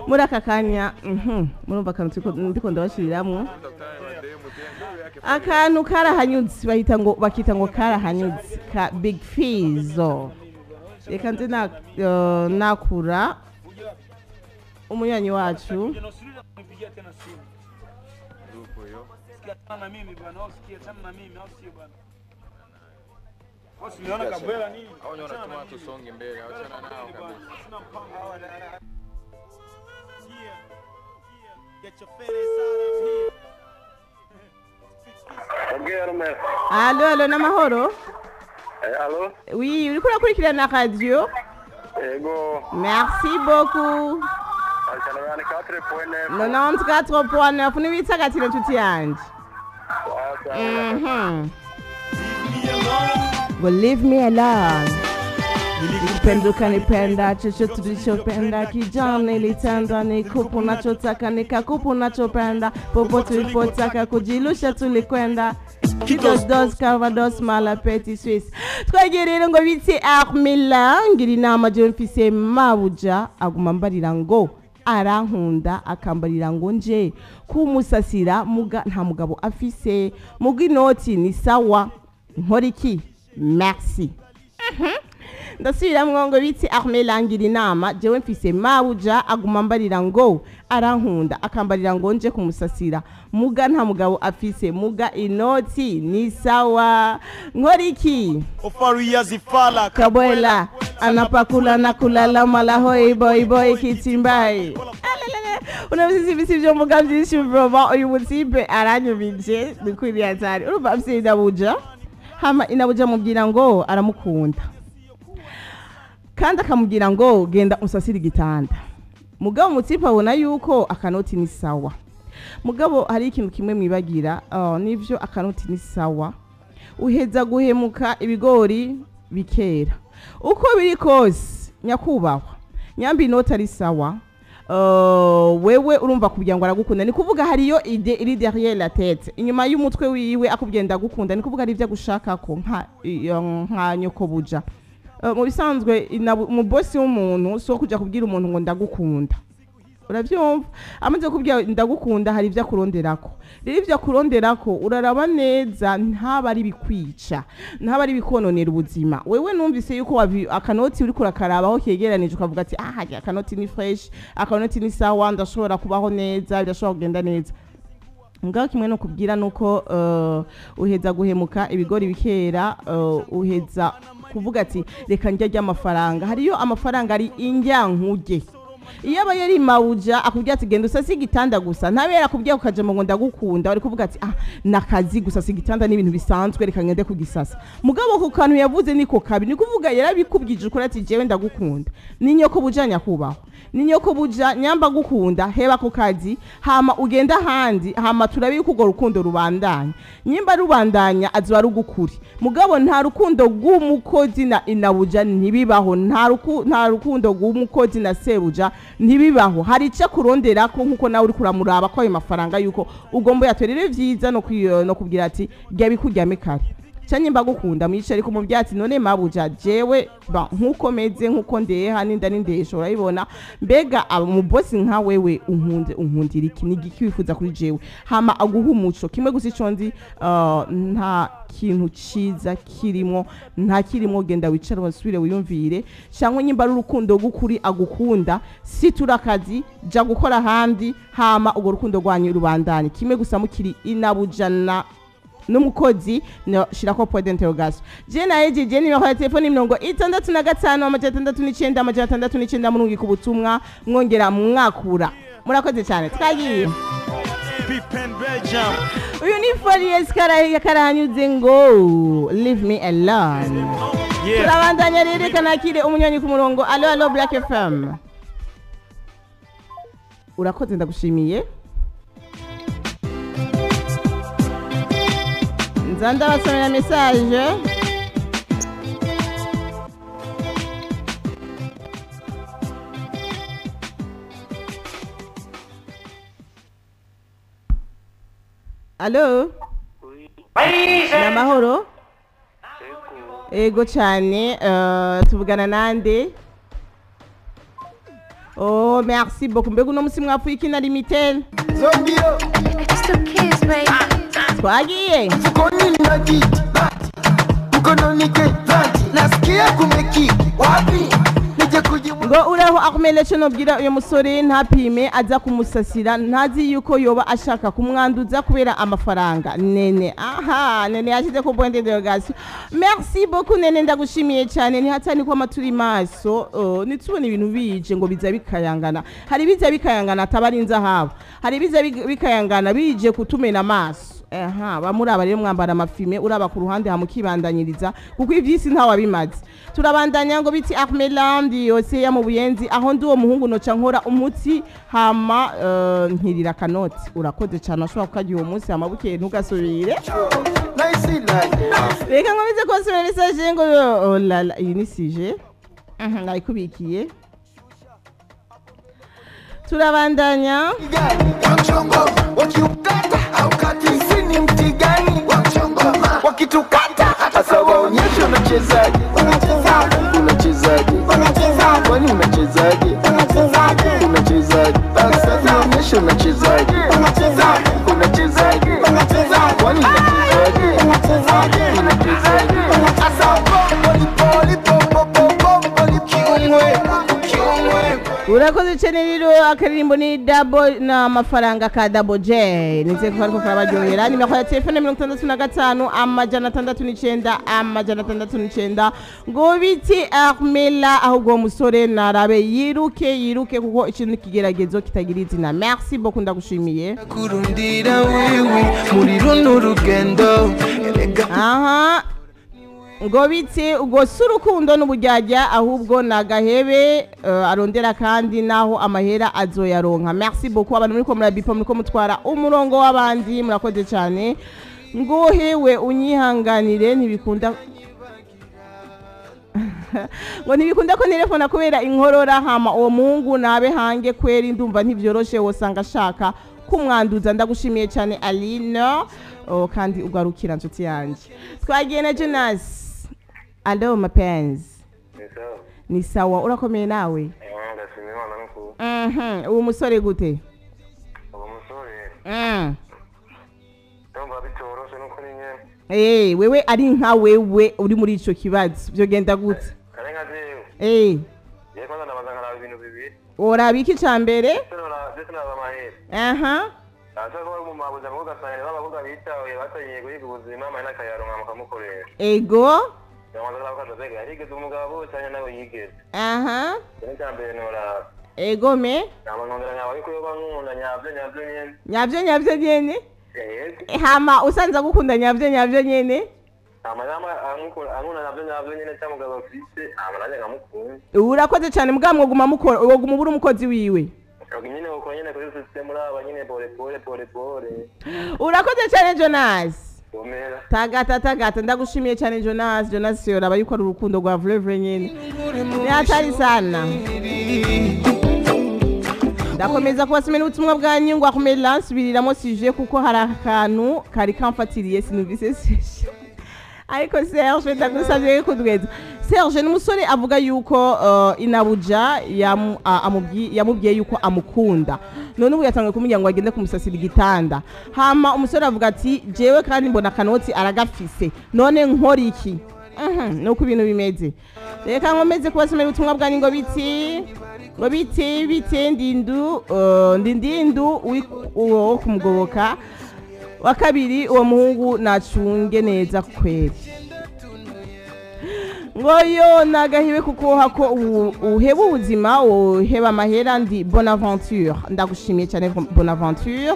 Muri aka kanya murumva akantu ndiko ndabashiriramwo akantu karahanyuze, bahita ngo bakita ngo karahanyuze ka Big Fizzo. Reka nze nakura umunywanyi wacu. Allo, allo, namahoro. Allo. Oui, uriko urakurikirana radio? Ego. Merci beaucoup. 94.9 niwitsagatire nshuti yanje. Well, leave me alone. Nilikupenda ukanipenda, chochote tulichopenda, kijana nilitenda, nikupa unachotaka, nikakupa unachopenda, popote ulipotaka kujilusha tulikwenda. Kidos dos Calvados mala petit Suisse. Twagiye rero ngo bitse Armela ngira inama je mfise mabuja aguma mbarira ngo arankunda, akambarira ngo nje kumusasira muga nta mugabo afise, muga inoti ni sawa nkora iki? Merci. Ndasubiramwo ngo bitse Armela ngira inama jewe mfise mabuja aguma mbarira ngo arankunda, akambarira ngo nje kumusasira muga nta mugabo afise, muga inoti ni sawa nkora iki? Kabwela anapakula na kulala mala hoi boy boy kitimbai. Unabisi bisi byo muga byinshi broma uyu mutipe aranyumije nikwiriye atari urumva afise inabuja, hama inabuja mubwira ngo aramukunda kandi akamubwira ngo genda unsasire igitanda. Mugabo mutipe abona yuko akanoti ni sawa. Mugabo hari ikintu kimwe mwibagira, nivyo akanoti ni sawa, uheza guhemuka ibigori bikera uko biri kose nyakubahwa nyambi inoti ari sawa. Wewe urumva kugira ngo aragukunda, ni kuvuga hariyo idée iri derrière la tête, inyuma y'umutwe wiwe akubwiye ndagukunda, ni kuvuga ari ibyo agushaka ko nka nyokobuja. Mu bisanzwe mu boss w'umuntu so kuja kubwira umuntu ngo ndagukunda, uravyumva amaze kubwira ndagukunda hari ibyo akuronderako. Rero ibyo akuronderako uraraba neza ntaba ari bikwica, ntaba ari bikononera ubuzima. Wewe numvise yuko akanoti uri kurakarabaho kegeranije ukavuga ati ah akanoti ni fresh, akanoti ni sawa, ndashobora kubaho neza, birashobora kugenda neza. Ngaho kimwe no kubwira nuko uheza guhemuka ibigori bikera, uheza kuvuga ati reka njya ry'amafaranga. Hariyo amafaranga ari indyankuge. Iyo aba yari mawuja akubwira ati genda usase igitanda gusa, ntabera akubwira ukaja ngo ndagukunda, uri kuvuga ati ah nakazi gusasa igitanda ni ibintu bisanzwe reka ngende kugisasa. Mugabo ku kantu yavuze niko kabi, ni kuvuga yarabikubwije ukora ati jewe ndagukunda, ni nyoko buja nyakubahwa, ni nyoko buja nyamba gukunda, heba ku kazi hama ugenda handi, hama turabi kugo rukundo rubandanya, nyimba rubandanya azoba rugukuri. Mugabo nta rukundo rw'umukozi na inabuja ntibibaho, nta rukundo rw'umukozi na sebuja ntibibaho. Hari icyo kurondera ko nkuko nawe uri kuramuraba ko ayo mafaranga yuko ugomba yatwerere vyiza no kubwira ati jya bikuryame kare cyane mbagukunda mwice ariko mu byatsi none mabuja jewe nkuko meze nkuko ndeha ninda nindesho urayibona, mbega mu boss nka wewe unkunde unkundira iki nigiki wifuza kuri jewe, hama aguha umuco kimwe gusa ico nzi nta kintu ciza kirimo, nta kirimo genda wicara wasubire wiyumvire cyangwa nyimba ari urukundo gukuri agukunda si turakazi ja gukora handi, hama ugo rukundo rwanyu rubandanye kimwe gusa mukiri inabujana n'umukozi no shirako point d'interrogation. Je na eje nimero ya telefone 65 669 669 murungi kubutumwa mwongera mwakura. Murakoze cyane twagiye. Uyu ni Farious karahanyuze ngo leave me alone. Turabandanya rero kanakire umunywanyi ku murongo. Allo allo Black FM. Urakoze ndagushimiye. Nzanda basomera message. Allo? Namahoro? Ego cyane, tuvugana nande? Oh, merci beaucoup. Mbega uno musi mwapfuye iki na Limitel? Twagiye. Mfukoni nina jiti, mkononi keti, nasikia kumekiki, wapi? Ngo uraho Ahmed cyo nobwira uyu musore ntapime aza kumusasira, ntazi yuko yoba ashaka kumwanduza kubera amafaranga. Nene, aha, nene yashize ku point d'interrogation. Merci beaucoup nene, ndagushimiye cyane. Ntihatani ko amaturi maso, nitubona ibintu bije ngo biza bikayangana. Hari biza bikayangana atabarinza habo, hari biza bikayangana bije kutumena amaso. Aha, bamuraba rero mwambara amafime, uraba ku ruhande hamukibandanyiriza kuko ivyisi nta wabimaze. Turabandanya ngo biti Ahmed Landi yose ya mu Buyenzi, aho ndi uwo muhungu noca nkora umuti hama nkirira kanoti. Urakoze cyane, ashobora kukagira uwo munsi hama bukeye ntugasubire. Reka nkomeze konsomera message ngo oh la la, iyi ni sije nayikubikiye. Turabandanya wakitukata sasa waonyeshe unachezaje, unachezaje, kwani unachezaje, unachezaje, sasa waonyeshe unachezaje, unachezaje, kwani unachezaje, unachezaje, sasa poli poli popo popo poli kiungwe. Urakoze cyane rero, akaririmbo ni double na mafaranga ka Double J. Nizeye ko ariko karabaryohera. Nimero ya telefone 65 609 609. Ngo biti Armela, ahubwo musore narabe yiruke yiruke kuko ikintu kigeragezo kitagira izina. Merci beaucoup, ndagushimiye. Kurundira wewe muri runo rugendo. Aha, ngo biti ubwo si urukundo n'ubujyajya ahubwo nagahebe arondera kandi naho amahera azoyaronka. Merci beaucoup abantu muri ko murabipa, muri ko mutwara umurongo w'abandi, murakoze cyane. Ngo hewe unyihanganire ntibikunda ngo ntibikunda ko telefone kubera inkorora, hama uwo mungu nabe hange kweri, ndumva ntivyoroshe wosanga ashaka kumwanduza. Ndagushimiye cyane Aline, oh, kandi ugarukira nshuti yanjye. Twagiye na Jonas. Allo mapenzi. Ni sawa, urakomeye nawe? Uwo musore gute? Uwo musore. Ndumva bitoroshe nuko ninye. Wewe ari nka wewe uri muri ico kibazo byogenda gute? Ari nka jewe. Yego ndabaza nkaraba ibintu bibiri. Uraba iki ca mbere? Ndetse naba amahera. Aha. Aza ko mu mabuza ngo gasanga babavuga bitawe batangiye guhiga ubuzima amahera akayaronka mukamukoresha. Ego. Yarigeze umugabo cyane nawe yigeze. Aha. Cyane nora. Ego me. Nabangongera nyawe ko yoba nkunda nyabyo nyabyo nyene. Nyabyo nyabyo nyene? Yego. Hama usanza gukunda nyabyo nyabyo nyene? Hama nama ankunda nyabyo nyabyo nyene cyamugabo afise, hama nanjye nkamukunda. Urakoze cyane mugabo mwoguma mukora, woguma ubura umukozi wiwe. Nyine uko nyine kuri system uraba nyine pole pole pole pole. Urakoze cyane Jonas. Komera. Tagata tagata, ndagushimiye cyane Jonas. Jonas yoraba yuko ari urukundo rwa vrai vrai nyene. Ni hatari sana. Ndakomeza kubasomera ubutumwa bwanyu ngo akomera nsubiriramo sije kuko hari akantu kari kamfatiriye sinumvise sije. Ariko Serge ndagusabye kudweza. Serge n'umusore avuga yuko inabuja yamubwiye yuko amukunda. None ubu yatangiye kumubwira ngo agende kumusasira igitanda. Hama umusore avuga ati jewe kandi mbona kanoti aragafise. None nkora iki? Nuko ibintu bimeze. Reka nkomeze kubasomera ubutumwa bwanyu ngo biti ngo biti biti ndindu ndindindu wo kumugoboka. Wa kabiri uwo muhungu nacunge neza kweri. Ngo yo nagahiwe kuko hako uheba ubuzima uheba amahera ndi Bonaventure. Ndagushimiye cyane Bonaventure.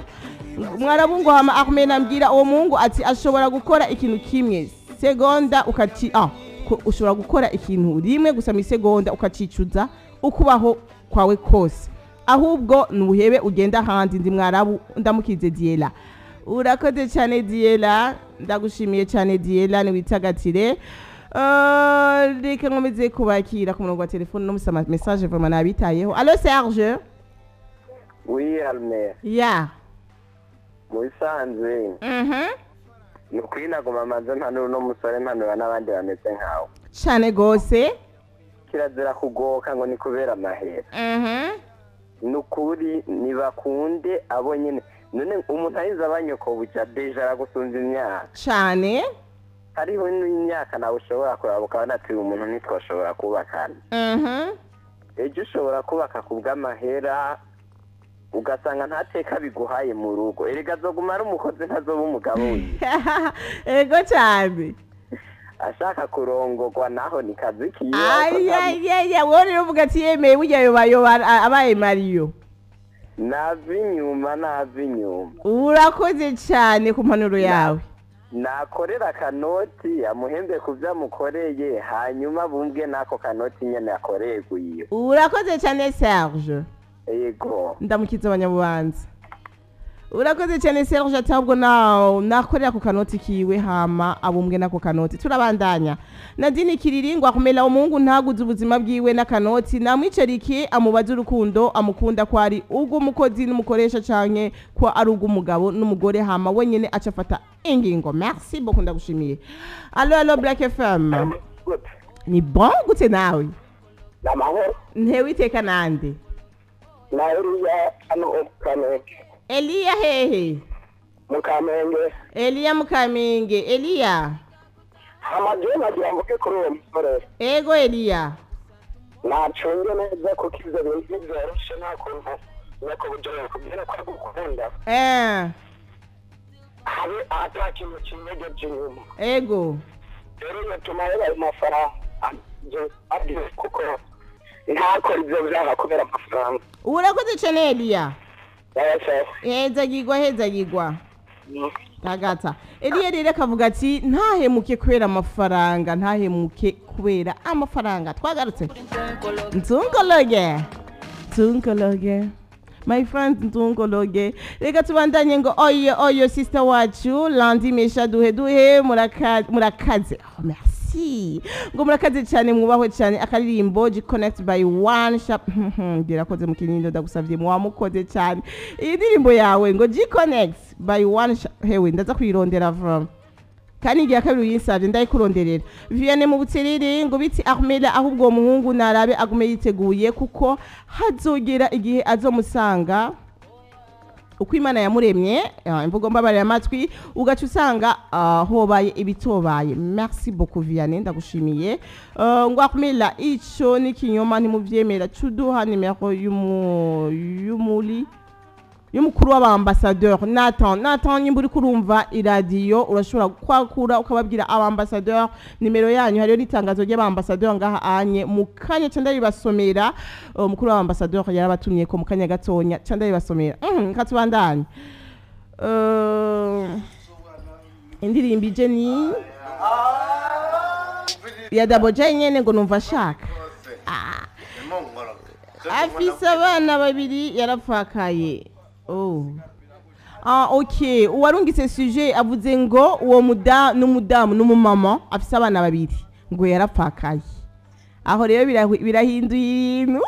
Mwarabungu hama Ahmed ambwira uwo muhungu ati ashobora gukora ikintu kimwe segonda ukaci ushobora gukora ikintu rimwe gusa mu segonda ukacicuza ukubaho kwawe kose. Ahubwo nuhebe ugenda handi ndi mwarabu ndamukize Diela. Urakoze cyane Diela, ndagushimiye cyane Diela, ni witagatire. Reka nkomeze kubakira ku murongo wa telefone no musama message vraiment nabitayeho. Allo Serge? Oui Almer. Ya. Musanze. Nukuri nagoma manze mpanuro no musore mpanura n'abandi bameze nkawe. Cyane gose. Kirazira kugoka ngo ni kubera amahera. Nukuri nibakunde abo nyene. None umuntu arinze abanyoko buja déjà aragusumvya imyaka. Cane. Hariho n'imyaka nawe ushobora kuraba ukabona ati uyu muntu ntitwashobora kubakana. Ejo ushobora kubaka ku bw'amahera, ugasanga ntateka biguhaye mu rugo. Erega azoguma ari umukozi, ntazoba umugabo wiwe. Ego cyane. Ashaka kurongorwa naho ni kazi kiwe, ariko Ayayaya, wowe rero uvuga ati yemeye burya yoba abaye mariyo. Nava inyuma, nava inyuma. Urakoze cyane ku mpanuro yawe. Nakorera akanoti amuhembe ku byo amukoreye, hanyuma bumbwe n'ako kanoti nyene yakoreye gwiwe. Urakoze cyane, Serge. Yego. Ndamukiza abanyabubanza. Urakoze cyane, Serge. Ati ahubwo nakorera ku kanoti kiwe, hama abumbwe n'ako kanoti. Turabandanya. Nadine Kiriri ngo akumela umuhungu ntaguze ubuzima bwiwe n'akanoti, namwicarike amubaze urukundo amukunda, ko ari ubw'umukozi n'umukoresha canke ko ari ubw'umugabo n'umugore, hama wenyene aca afata ingingo. Merci beaucoup, ndagushimiye. Allo, allo, Black FM. Ni bon, gute nawe? Ni amahoro. Ntewe iteka nande? Na Eliya hano mu Kamenge. Eliya hehe? Mu Kamenge. Eliya Mukamenge, Eliya. Hama jewe nagira mvuge kuri uwo musore. Ego, Eliya. Nacunge neza, kuko ivyo bintu ntivyoroshe. Nta kuntu nyako bujoye kubwira ko agukunda habe ata kintu kinyegeje inyuma. Rero bituma yaba ayo mafaranga abwiwe, kuko ntakora ivyo vyaha kubera amafaranga. Urakoze cyane, Eliya. Sawa sawa. Hezagirwa, hezagirwa. Tagata Eliya rero akavuga ati ntahemuke kubera amafaranga, ntahemuke kubera amafaranga. Twagarutse. Nzungologe, nzungologe, my friend, nzungologe. Reka tubandanye. Ngo oyo oyo sister wacu Landi Mesha, duhe duhe. Murakaze. Oh, merci. Ngo murakaze cyane, mwubahwe cyane. Akaririmbo G Connect by One Sharp ndirakoze mu Kinindo. Ndagusavye, muwamukoze cyane. Iyi ndirimbo yawe ngo G Connect by One Sharp, hewe ndaza kuyirondera from kandi igihe kabiri uyinsabye ndayikuronderera. Vianney mu Butiriri ngo biti Ahmeda, ahubwo uwo muhungu narabe agume yiteguye, kuko hazogera igihe azomusanga uko Imana yamuremye. Imvugo mbabarira amatwi, ugaca usanga hobaye ibitobaye. Merci beaucoup, Vianney, ndagushimiye. Ngo Ahmeda, ico ni kinyoma, ntimuvyemera. Cuduha nimero y'umuri y'umukuru w'abambasadeur Nathan. Nathan, nimba uri kurumva iradiyo, urashobora kwakura ukababwira abambasadeur nimero yanyu. Hariyo n'itangazo ry'abambasadeur ngaha anye mu kanya ca ndabibasomera. Umukuru w'abambasadeur yarabatumye ko mu kanya gatonya ca ndabibasomera. Katubandanye. Indirimbo ije ni ya Double J nyene, ngo numva ashaka. Afise abana babiri, yarapfakaye. Oh. Ah, ok. Uwarungitse sujet avuze ngo uwo muda n'umudamu n'umumama afise abana babiri, ngo yarapfakaye. Aho rero birahinduye ibintu.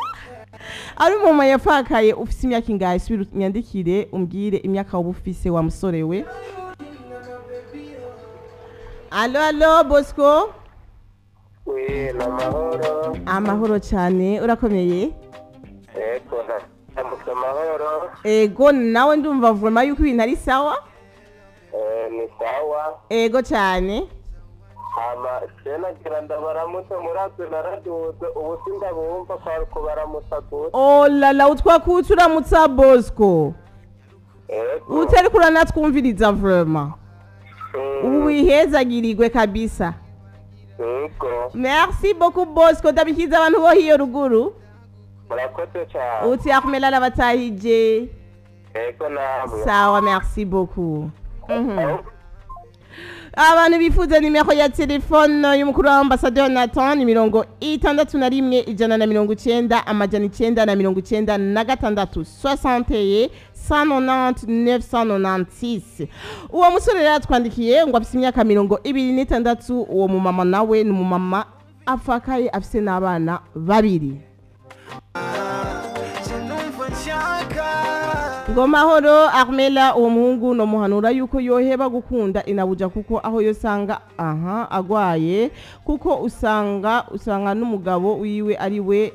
Ari umumama yapfakaye, ufise imyaka ingahe? Subira unyandikire umbwire imyaka woba ufise, wa musore we. Allo, allo, Bosco. Oui, ni amahoro. Amahoro cyane, urakomeye? Yego, ndamutse amahoro. Ego, nawe ndumva vraiment yuko ibintu ari sawa. Ni sawa. Ego cyane. Hama je nagira ndabaramutse, muratse naraduze, ubu sindabumva, kwari kubaramutsa gusa. Oh la la, utwakutse uramutsa, Bosco. Ego. Utari kuranatwumviriza vraiment. Ubu wihezagirirwe kabisa. Ego. Merci beaucoup, Bosco, ndabikiza abantu bo hiyo ruguru. Murakoze cyane. Uti Ahmela n'abatahije. Ego, namwe. Sawa, merci beaucoup. Abantu bifuza nimero ya telefone y'umukuru wa ambasaderi Nathan ni 61 190 996, 61 190 996. Uwo musore rero yatwandikiye ngo afise imyaka 26. Uwo mumama nawe ni umumama apfakaye, afise n'abana babiri. Ngo mahoro Armela, uwo muhungu nomuhanura yuko yoheba gukunda inabuja, kuko aho yosanga aha agwaye, kuko usanga n'umugabo wiwe ari we.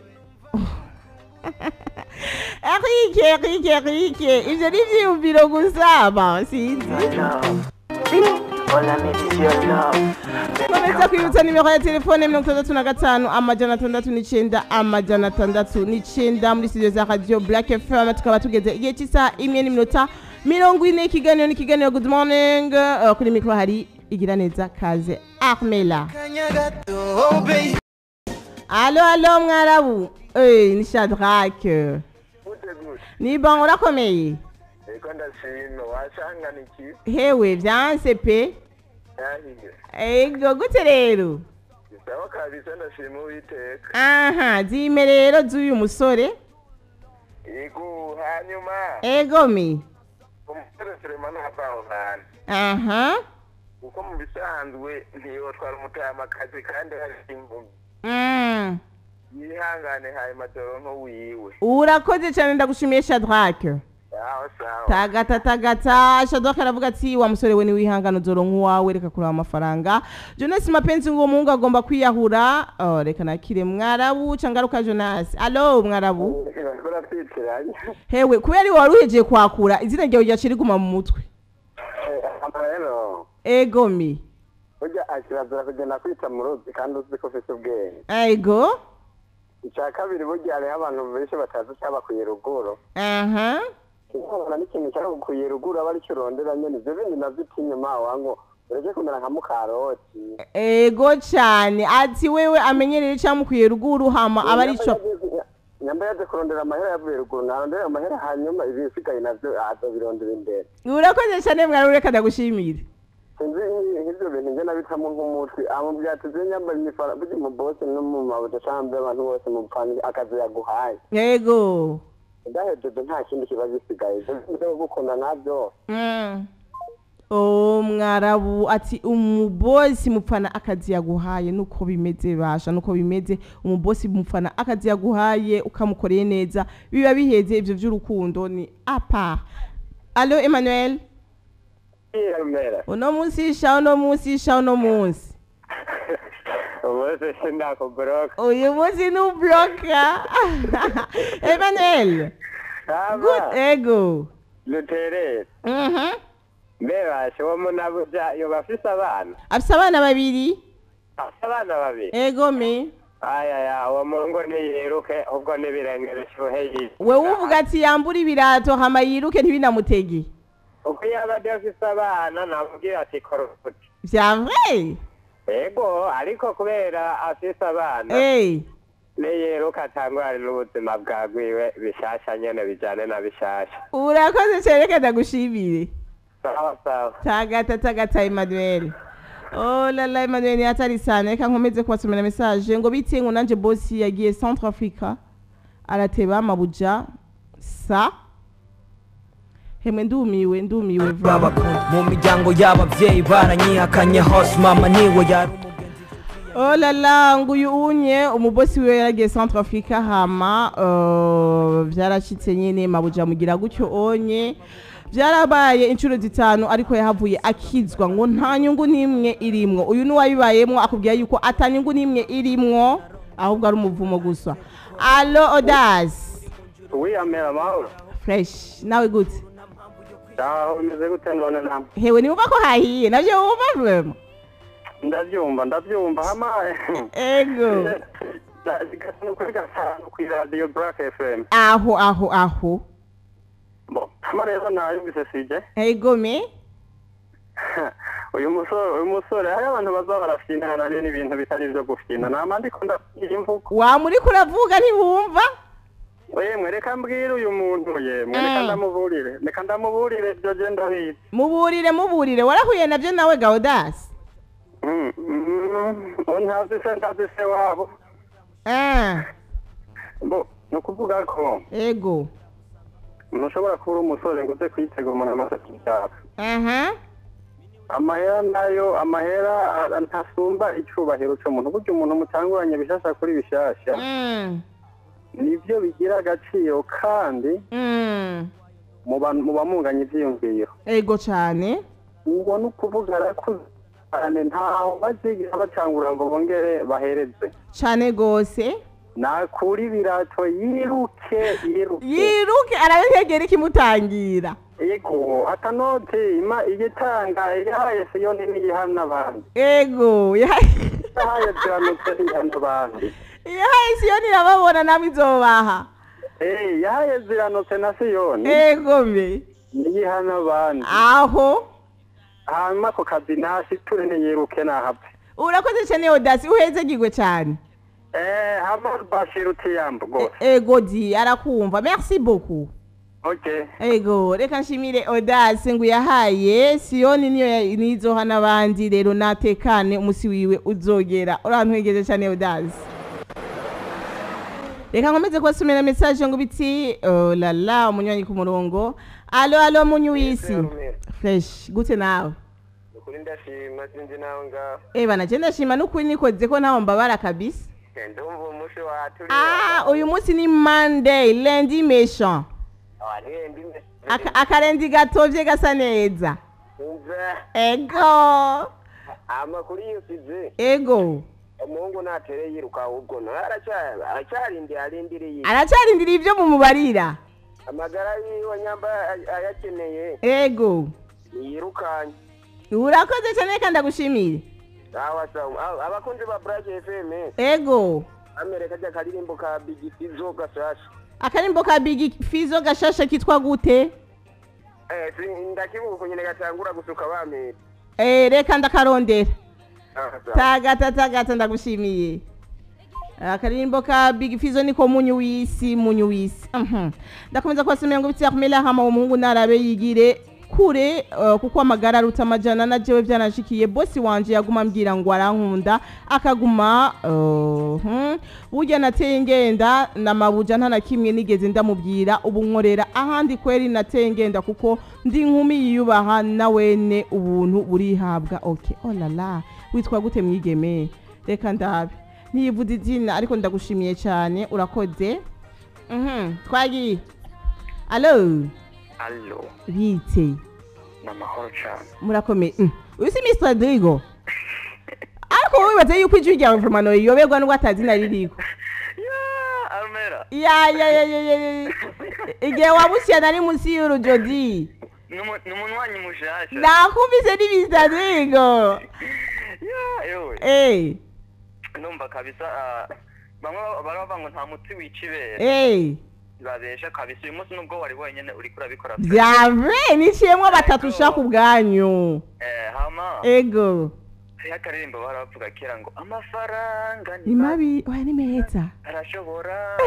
Eric, Eric, Eric, ivyo ni ivyiyumviro gusa ba sinzi. Komeza kwibutsa nimero ya telefone 65 609 609 muri studio za Radio Black FM. Tukaba tugeze igihe cy'isaha 1:40. Ikiganiro ni ikiganiro Good Morning. Kuri mikro hari Igiraneza Kaze Armela. Allo, allo mwarabu. Ni Shadrack. Ni bon, urakomeye? Ego ndashima, wasangana iki? Hewe vyanse pe. Ego gute rero? Sawa kabisa, ndashima Uwiteka. Aha, zime rero z'uyu musore. Ego hanyuma. Ego mi. Umusore Suleiman ntabaho hantu. Aha. Kuko mu bisanzwe ntiyotwara umutamakazi kandi hari imvumbi. Yihangane hanyuma doronko wiwe. Urakoze cyane, ndagushimiye Shadrack. Sawa sawa. Tagata tagata. Shadrack aravuga ati wa musore we ni wihangane uzoronka uwawe, reka kuraba amafaranga. Jonas Mapenzi ngo muhungu agomba kwiyahura. Oh, reka nakire mwarabu cangaruka Jonas. Allo mwarabu. Hewe kubera wari uhejeje kwakura izina ryawe ryaciye riguma mu mutwe. Ego mi. Burya akirazira kugenda kwita mu ruzi kandi uzi ko ufite ubwenge. Ego. Icya kabiri burya hariho abantu benshi batazi icyabakwiye ruguru. Aha. Ukabona n'ikintu cyabakwiye ruguru aba aricyo urondera nyine, ibyo bindi nabyo utinyuma wango ureke kumera nka mukaroti. Ego cyane, ati wewe amenyerere cyamukwiye ruguru hama aba arico. Nyamba yaje kurondera amahera yavuye ruguru, narondera amahera hanyuma ibisigaye navyo azobirondera imbere. Urakoze cyane mwari, ureka ndagushimire. Sinzi nk'ivyo bintu nje nabitamo nk'umutwe amubwira ati je nyamba imifara burya mu boss no mu mabuja canke abantu bose mupfana akazi yaguhaye. Yego. Ndahejeje nta kindi kiba gisigaye, ivyo gukunda navyo. Oh mwarabu ati umubosi mupfana akazi yaguhaye, nuko bimeze basha, nuko bimeze. Umubosi mupfana akazi yaguhaye ukamukoreye neza biba biheze, ivyo vy'urukundo ni apa. Allo Emmanuel. Uno munsi sha, uno munsi sha, uno munsi. Umunsi sindakubloka. Uyu munsi nubloka. Emmanuel. Good ego. Lutere. Mbebashe uwo munabuja yoba afise abana. Afise abana babiri. Afise abana babiri. Ego me. Aya uwo muhungu ntiyiruke ubwo n'ibirenge bishuhe yize. Wewe uvuga ati yambura ibirato hama yiruke ntibinamutege. Uko yaba adafise abana namubwira ati kora uti. Vya vrai? Ego ariko kubera afise abana. Niyiruka atangwara n'ubuzima bwagwiwe bishasha nyene bijane na bishasha. Urakoze cyane, reka ndagushimire. Sawa sawa. Tagata tagata Emmanuel. Oh la la Emmanuel ni hatari sana. Reka nkomeze kubasomera message ngo bitiye ngo nanje boss yagiye Centre Africa arateba mabuja sa hemwe ndumiwe ndumiwe baba mu miryango y'abavyeyi baranyihakanye hose mama niwe yari umugenzi. Oh la la nguyu unye umubosi wiwe yaragiye Centre Africa hama vyarashitse nyene mabuja mugira gutyo onye byarabaye inshuro zitanu ariko yahavuye akizwa ngo nta nyungu n'imwe irimwo. Uyu ni wabibayemwo akubwira yuko ata nyungu n'imwe irimwo ahubwo ari umuvumo gusa. Allo Odas. Oui amera mahoro. Fresh nawe gute? Aho umeze gute none namwe? Hewe niwumva ko hahiye navyo wumva vraiment? Ndavyumva ndavyumva hama. Ego. Kuri gatanu kuri Radio Black FM. Aho aho aho. Bon, hama rero nayumvise sije. Ego me. Uyu musore hari abantu baza barafyinana n'ibintu bitari byo gufyina. Nama ndiko ndafyina imvugo. Wa muri kuravuga ntibumva? Yemwe reka mbwire uyu muntu yemwe reka ndamuburire. Reka ndamuburire byo je ndabizi. Muburire muburire warahuye navyo nawe Gaudas. Ntazi se wabo. Bo nukuvuga ko. Ego. Ntushobora kuba umusore ngo uze kwitega umuntu amaze kubyara. Amahera nayo amahera ntasumba icubahiro cy'umuntu. Burya umuntu mutanguranye bishasha kuri bishasha. Nivyo bigira agaciro kandi mu bamunganye ivyiyumviro. Ego cyane. Ngo nukuvuga arakuze cyane ntaho bazigira batangura ngo bongere bahereze. Cyane gose. Nakura ibirato yiruke yiruke. Yiruke arabihegera ikimutangira. Ego atanote ima igitanga yahaye Siyoni n'ihana abandi. Ego yahaye ziranutse n'ihana abandi. Yahaye Siyoni irababona namwe izobaha. Yahaye ziranutse na Siyoni. Ego mbe. N'ihana abandi. Aho hanyuma ako kazi ntashiture ntiyiruke nahapfe. Urakoze cyane Odasi uhezegirwe cyane. Hama Bashir utiyambo gose. Ego di arakumva. Merci beaucoup. Okay. Ego reka nshimire Odasi ngo yahaye Siyoni niyo nizoha n'abandi rero natekane umusi wiwe uzogera. Urantwegeje cyane Odasi. Reka nkomeze kubasomera message ngo biti oh la la umunywanyi ku murongo. Allo allo munyu wisi. Fresh gute nawe? Nukuri ndashima sinzi nawe ngaho. Bana je ndashima nukuri nikoze ko naho mbabara kabisa. Ndumva umunsi waturi. Uyu munsi ni Monday, lundi méchant. Akarendi gatovye gasa neza. Ego. Amakuru yusize. Ego. Umuhungu natere yiruka ahubwo aracyarindiriye arindiriye. Aracyarindiriye ibyo mumubarira. Amagara yiwe nyamba ayakeneye. Ego. Yirukanye. Urakoze cyane kandi ndagushimire. Sawa sawa. Abakunzi ba Black FM. Ego. Amereka rya karirimbo ka Big Fizzo gashasha. Akarimbo ka Big Fizzo gashasha kitwa gute? Ndakibuka nyine gatangura gusuka bamera. Reka ndakarondera. Tagata tagata ndagushimiye. Akarimbo ka Big Fizzo niko munyu wisi munyu wisi. Ndakomeza kubasomera ngo biti Ahmela hama umuhungu narabe yigire kure kuko amagara aruta amajana na jewe byanashikiye bosi wanje yaguma ambwira ngo arankunda akaguma burya nateye ngenda na mabuja nta na kimwe nigeze ndamubwira ubu nkorera ahandi kweri nateye ngenda kuko ndi inkumi yiyubaha na wene ubuntu burihabwa. Okay oh la la witwa gute mwigeme? Reka ndabe ntiyivuze izina ariko ndagushimiye cyane urakoze. Twagiye. Allo. Allo. Bite. Namahoro cyane. Murakomeye. Uyu si Mr. Drigo. Ariko wibaze yuko ijwi ryawe vraiment yoberwa n'ubwo atazina ririko. Ya, Armera. Ya ya ya ya. Igihe wabusiye nari munsi y'urujodi. N'umunwanyi mushasha. Nakubise ni Mr. Drigo. Ya, yewe. Numva kabisa bamwe baravuga ngo nta mutsi wicibere. Babesha kabisa uyu munsi nubwo wari wenyene uriko urabikora. Vyave niciyemwo batatu ushaka ubwanyu. Hama. Ego. Yakaririmbo baravuga kera ngo amafaranga ni mabi oya ni meza. Arashobora.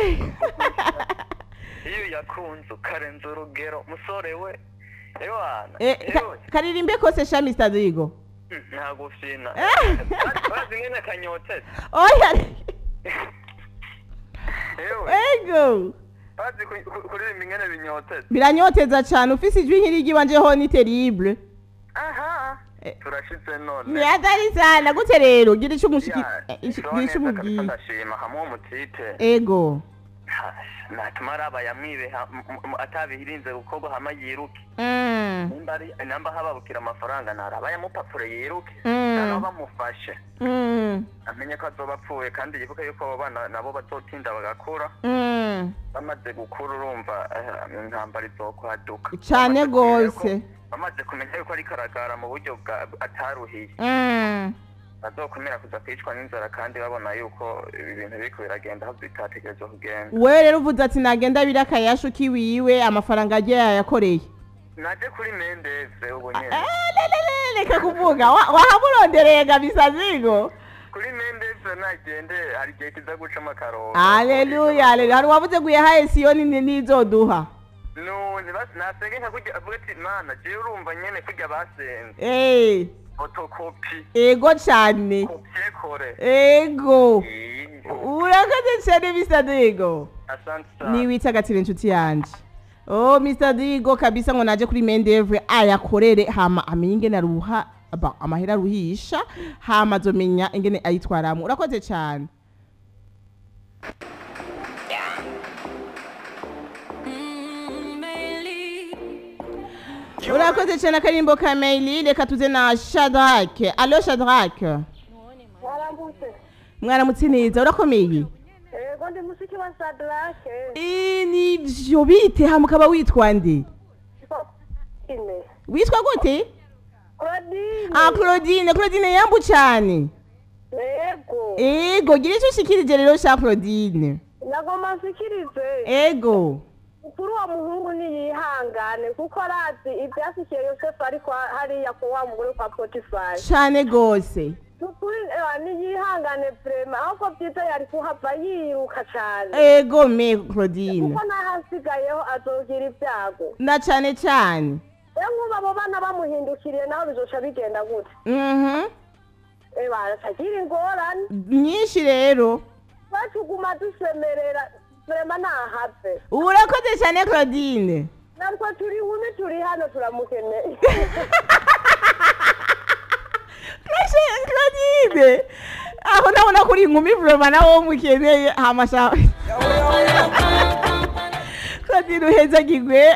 Iyo yakunze ukarenza urugero musore we. Ewana. Karirimbe kose sha Mr. Drigo. Ntago fina. Bazi ngene kanyotse. Oya. Ego. Bazi kuririmba ingene binyoteza. Biranyoteza cyane ufise ijwi nk'irigi wanje ho ni terrible. Aha. Turashize none. Ni atari sana gute rero gira ico umushiki gira ico umubwiye. Ndashima hamwe umutite. Ego. Natuma aba yamwibe atabihirinze gukorwa hama yiruke. Nimba hababukira amafaranga naraba yamupapure yiruke. Nabo bamufashe. Amenye ko azoba apfuye kandi yibuke yuko abo bana nabo bazotinda bagakura. Bamaze gukura urumva intambara izokwaduka. Cyane gose. Bamaze kumenya yuko ari karagara mu buryo bwa ataruhiye. Bazokomera kuza kwicwa n'inzara kandi babona yuko ibintu biriko biragenda aho bitategerezwa kugenda. Wewe rero uvuze ati nagenda birakayashu kiwiwe amafaranga agiye yayakoreye. Naje kuri Mendeze ubu nyene. Reka kuvuga wahamurondereye kabisa zigo. Kuri Mendeze nagende hari gihe kiza guca amakaro. Haleluya haleluya. Hari wavuze ngo yahaye Siyoni nizoduha. No nasenge nka kujya avuga ati mana je urumva nyene kujya basenze. Photocopy. Ego cyane. Copier. Ego. Urakoze cyane Mr. Digo. Asante sana. Ni witagatira inshuti yanje. Oh Mr. Digo kabisa ngo naje kuri Mendevre ayakorere hama amenye ingene aruha amahera aruhisha hama azomenya ingene ayitwaramo. Urakoze cyane. Urakoze cyane akarimbo ka Meili reka tuze na Shadrack. Allo Shadrack. Mwaramutse. Mwaramutse neza urakomeye? Yego Ego ndi mushiki wa Sadrake. Nivyo bite hama ukaba witwa nde? Ine. Witwa gute? Claudine. Ah, Claudine, Claudine yambu cyane. Ego. Ego, gira icyo ushikirije rero sha Claudine. Nagomba nshikirize. Ego. Kuri uwo muhungu niyihangane kuko arazi ibyasikiye Yosefu ariko hariya ku wa mugore kwa Potifari. Cyane gose. Ukuri niyihangane vraiment ahubwo byiza yari kuhava yiruka cyane. Ego me Claudine. Kuko n'ahasigayeho azogira ibyago. Na cyane cyane. Rero nk'ubu abo bana bamuhindukiriye naho bizoca bigenda gute? Baracagira ingorane. Nyinshi rero. Batuguma dusemerera vraiment ntahave. Urakoze cyane Claudine. Natwe turi inkumi turi hano turamukeneye. Claudine. Aho ndabona kuri inkumi vraiment nawe mukeneye hamasha. Claudine uhezagirwe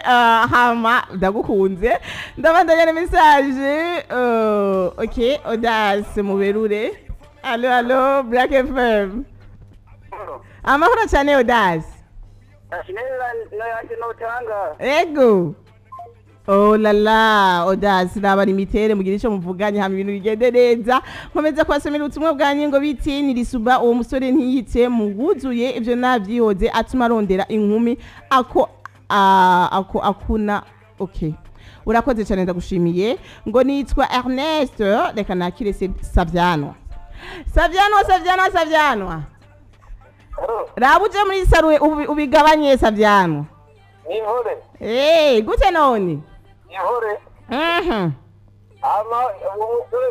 hama ndagukunze. Ndabandanya na message. Okay, Audace muberure. Allo allo Black FM. Amahoro cyane Audace. Ego. Oh la la, Audace naba limitere mugira ico muvuganye hama ibintu bigende neza. Nkomeza kubasomera ubutumwa bwanyu ngo biti nirisuba uwo musore ntiyite muguzuye ivyo navyihoze atuma arondera inkumi ako ako akuna. Okay. Urakoze cyane ndagushimiye. Ngo nitwa Ernest, reka nakire Saviano. Saviano, Saviano, Saviano. Rabuje muri saruwe ubigabanye Saviano. Nihore. Gute none? Nihore. Ama umusore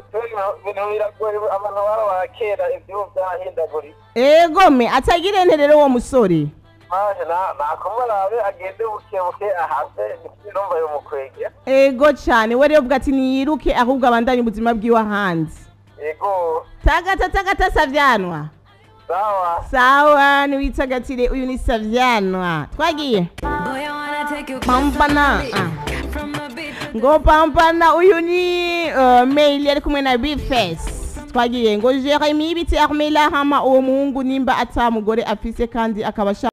ibintu biragoye abantu barabakera ibyo byahindagurika. Ego me atagire nte rero uwo musore. Maje na nakumurabe agende buke buke ahave numva yo mukwege. Ego cyane we rero uvuga ati niyiruke ahubwo abandanye ubuzima bwiwe hanze. Ego. Tagata tagata Savianwa. Sawa. Sawa niwitagatire uyu ni Savianwa. Twagiye. Pampana. Ngo pampana uyu ni mail ari kumwe na Bface. Twagiye ngo Jeremy biti Armela hama uwo muhungu nimba atamugore afise kandi akabasha